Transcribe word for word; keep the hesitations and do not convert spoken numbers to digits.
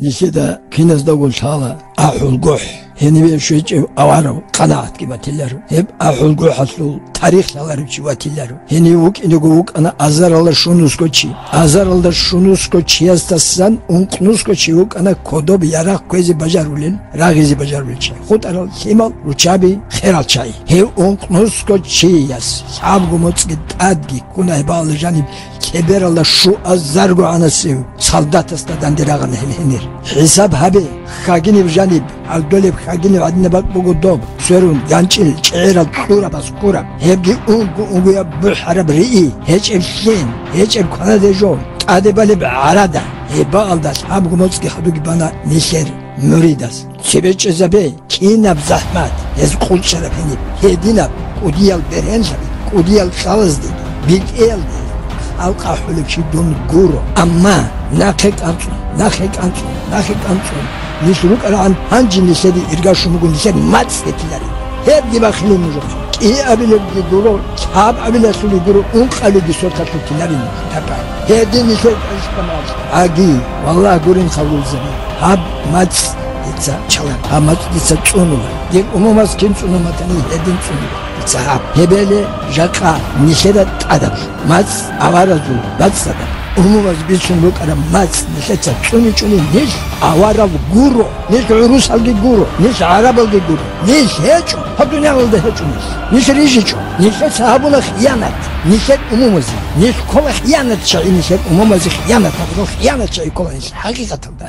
Нилъеда киназдаго лъала ахӀул гохӀ. Гьениве щвечӀев аварав къанагӀатги батиларо. Гьеб ахӀул гохӀалъул тарих лъаларев чи ватиларо. Гьенив вукӀинего вукӀана азаралда щунусго чи. Азаралда щунусго чиясдасан ункънусго чи вукӀана кодоб ярагъ кквезе бажарулел, рагъизе бажарулел чагӀи. ХутӀарал лъимал, руччаби, херал чагӀи. Гьев ункънусго чияс лъабго моцӀги тӀадги ккуна гьеб бакӀалда жаниб кӀебералда щуазарго гӀанасев солдатасда данде рагъана гьел гьенир. ХӀисаб гьабе, хьагиниб жаниб, гьалдолеб хьагиниб гӀадинаб бакӀ буго доб, сверун, ганчӀил чӀегӀерал кьурабаз ккураб, гьебги унго-унгояб бухӀараб рии, гьечӀеб лъен, гьечӀеб кванаде жо, тӀаде балеб гӀарада. Гьеб бакӀалда лъабго моцӀги хадуги бана нилъер муридаз. Цебе чӀезабе, кинаб захӀмат гьез къулчӀараб гьениб, гьединаб кӀудиял бергьенлъаби, кӀудиял кьалазде, битӀиялде халкъ ахӀулев чи дун гуро. Амма нахъе кӀанцӀун, нахъе кӀанцӀун, нахъе кӀанцӀун, нилъ рукӀарагӀан гьанже нилъеде ирга щун буго нилъер мацӀ гьетиларин. Гьебги бахилин нужехъе. КӀиабилебги гуро, лъабабилалъулги гуро, ункъабилебги сорталъул тиларин нуж, тапа. Гьедин нилъер кӀанцӀкамал. Аги, валлагь, гурин хъалулзаби. Гьаб мацӀ дица чалан, гьаб мацӀ дица цӀунула. Дир умумаз кин цӀунун батани, гьедин цӀунула дица гьаб. Гьебеле жакъа нилъеда тӀадаб жо. МацӀ аваразул бацӀцӀадаб. Умумаз бицун букӀараб мацӀ нилъеца цӀуничӀони нилъ аварал гуро, нилъ гӀурусалги гуро, нилъ гӀарабалги гуро. Нилъ гьечӀо, гьаб дуниялалда гьечӀо нилъ. Нилъ рижичӀо. Нилъеца гьабуна хиянат нилъер умумазе. Нилъ ккола хиянатчагӀи, нилъер умумазе хиянат гьабурал хиянатчагӀи ккола нилъ хӀакъикъаталда.